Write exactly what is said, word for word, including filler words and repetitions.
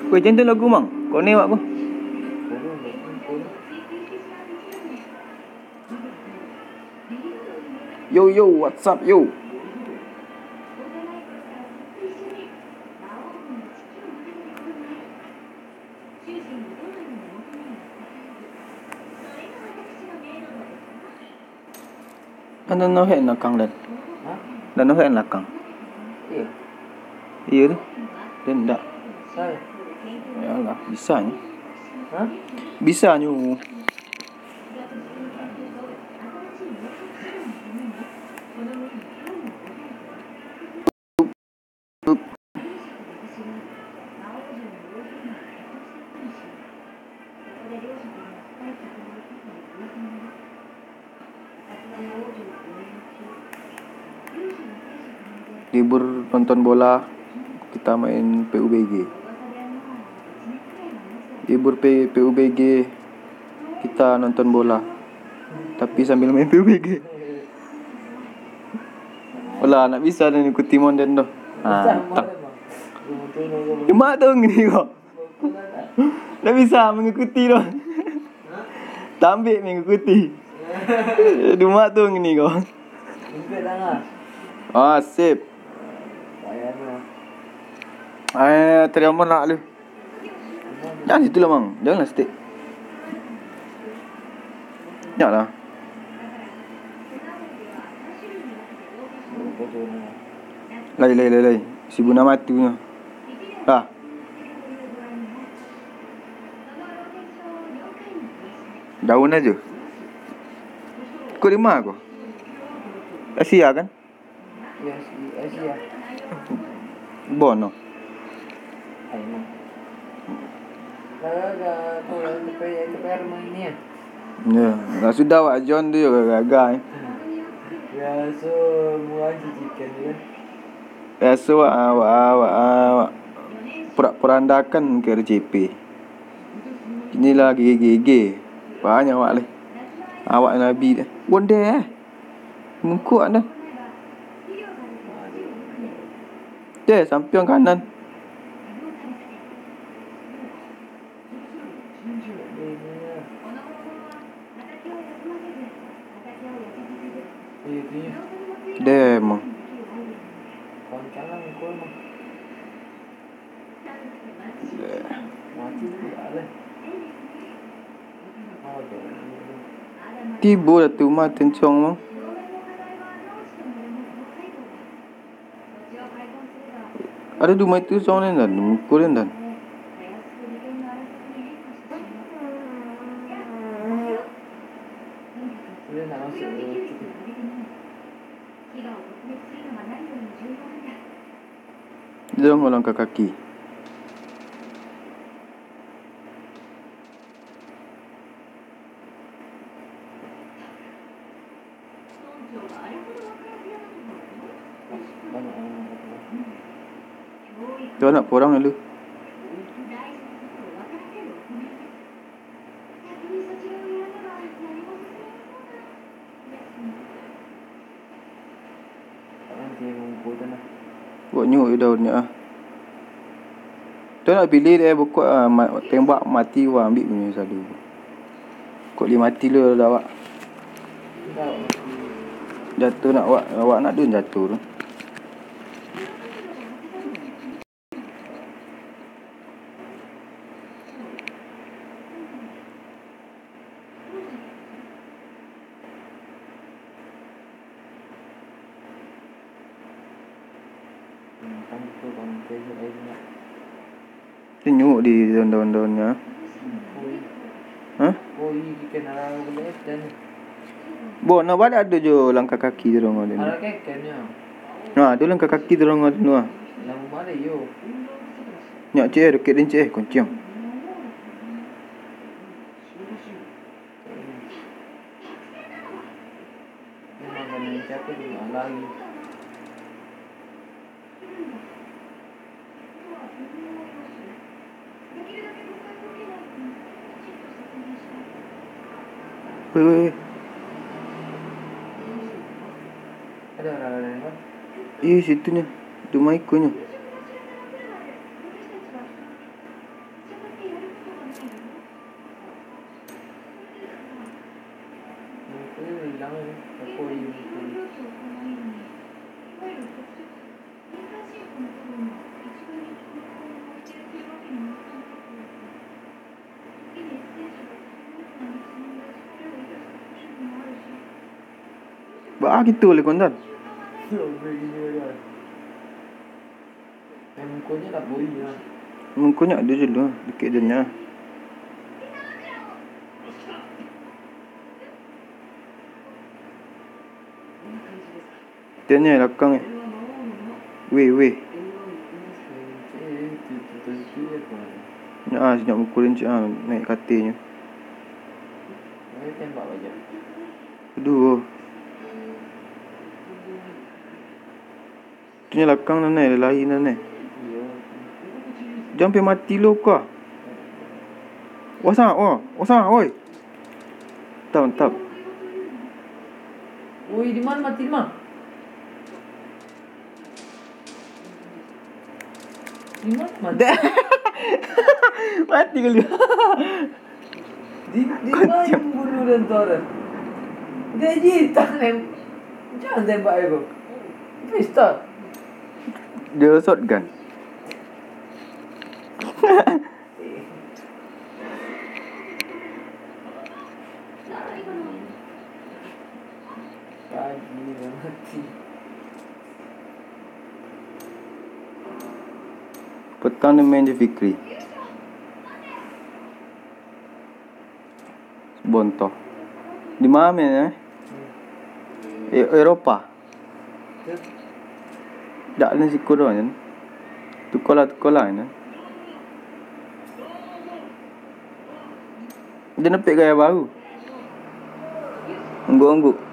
Weh, jangan tu lagu, Mang. Kau ni, Mak, ko. Yo, yo, what's up, yo? Kan danau hek lakang, Dan. Hah? Danau hek lakang. Iya. Iya tu. Dan ndak. Saya. Ya Allah, bisa ni. Hah? Bisa nyu. Libur nonton bola, kita main P U B G. Libur P-, P U B G, kita nonton bola, tapi sambil main P U B G. Alah, ndak bisa den ikuti moden tu. Ha, tang. Cuma tu ngini ko. Ndak bisa mengikuti tu. Tambik mengikuti. Cuma tu ngini ko. Ah, sip. Eh, terima nak lu. Jangan situ lah, Mang. Janganlah situ. Nyak lah. Lai, lai, lai, lai. Si Buna mati punyo. Lah. Daun aja. Kau di mana kau? Asia kan? Yes, di Asia. Bono. Ayo, Mang. Lah, lah, tu lah, T P, T P R rumah ini ya? Ya, lah sudah awak John tu yo gagal, eh. Biaso murah cicikan tu kan. Biaso awak, awak, awak, awak pura-, purandakan ke R J P. Inilah gigi-gigi. Banyak awak leh. Awak Nabi deh. Bonde eh. Mungkuk dah. Deh, sampiang kanan. Deh, emang. Tibo dah tu mah tencong mah. Ada di rumah itu sound ni, Dan. Mukul ni, Dan. Dia orang langkah kaki. Tu anak kurang lalu. Buek nyuak daun nyo ah. Tu nak pilih dek bokok ah, ma-, tembak mati wah ambiak punyo sadu. Kok lai mati lu dah awak. Jatuah nak awak, awak nak dun jatuah tu. Senyuk di daun-daun-daunnya. Hah? Bo, nah, baliak ado jo langkah kaki tu dong. Nah, tu langkah kaki tu dong tu ah. Nyak cek eh, dokek den cek eh, konciang. Weh, weh, weh. Iyo, situnyo. Rumah ikonyo. Mungkin hilang ni, apa yang Baa gitu le kondan. Mukonyo ado je lu, dakek jo nyo. Tanya lakang eh. Weh, weh. Nah, ah, sejak mukul ni, ah, naik katil nyo. Aduh. Tu nyo lakang nan eh, lari nan eh. Jan sampai mati lo kah. Wah sangat, wah. Wah sangat, oi. Mantap, mantap. Woi, di mana mati, di mana? Di mana mati? Mati kali. Di, di mana bunuh dan torang? Dia jitak nem. Jangan tembak aku. Pistol. Dia shotgun. Pagi dah mati. Petang ni main di Fikri. Bonto. Di mana main, eh? E-, Eropa. Dak ado siko doh, Jan. Tukolah, tukolah, Jan. Dia nepek gaya baru. Angguk-angguk.